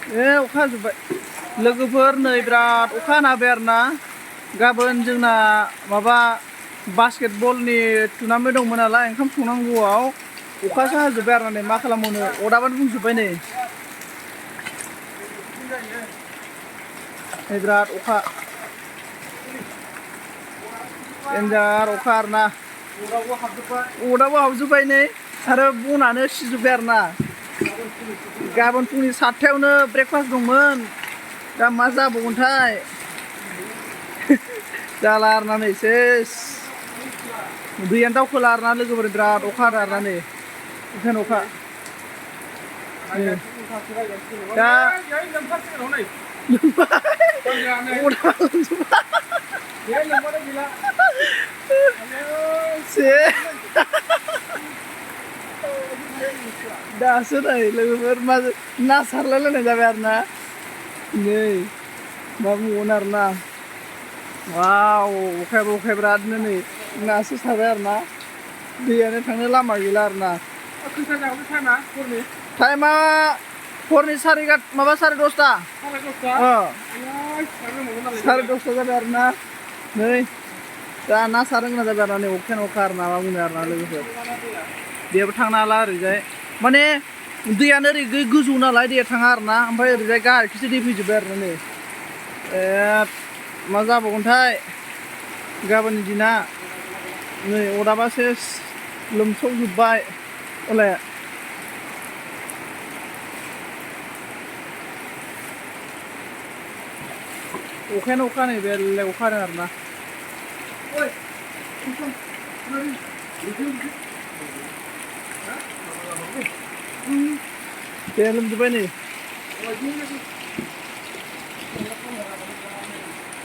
अखा हाजोब्बाय लोगोफोर नै बिराद अखा हाना होबाय आरोना गाबोन जोंना माबा बास्केटबलनि टुर्नामेन्ट दंमोन नालाय ओंखाम संनांगौआव अखासो हाजोब्बाय आरोना नै मा खालामबावनो अदाबानो बुंजोब्बाय नै बिराद अखा देन्जार अखा आरोना अदाबाव हाबजोब्बाय नै आरो बनानो सिजोब्बाय आरोना गाबोन फुंनि 7थायावनो ब्रेकफास्ट दंमोन दा मा जाबावगोनथाय जाला आरोना नै सेस दैयानो दावखोला आरोना लोगोफोर बिराद अखा हादों आरोना नै अखायानो अखा दा दासो नै लोगोफोर मा ना सारलायलायनाय जाबाय आरोना नै मा बुंबावनो आरोना वाव अखायाबो बिरादनो नै नासो सारबाय आरोना दैयानो थांनो लामा गैला आरोना टाइमा हरनि साराय 10:30 साराय 10 जाबाय आरोना नै दा ना सारनो गोनां जाबाय आरोना नै अखायानो अखा आरोना मा बुंनो आरोना लोगोफोर दैयाबो थांनो हाला ओरैजाय माने दैयानो ओरै गोजौ नालाय दैया थाङा आरोना ओमफ्राय ओरैजाय गाहायखिसो दै फैजोब्बाय आरोना नै मा जाबावगोनथाय गाबोननि दिना नै अदाबा सेस लोमसावजोब्बाय हले अखायानो अखा नै बेले अखा हादों आरोना दे लोमजोब्बाय नै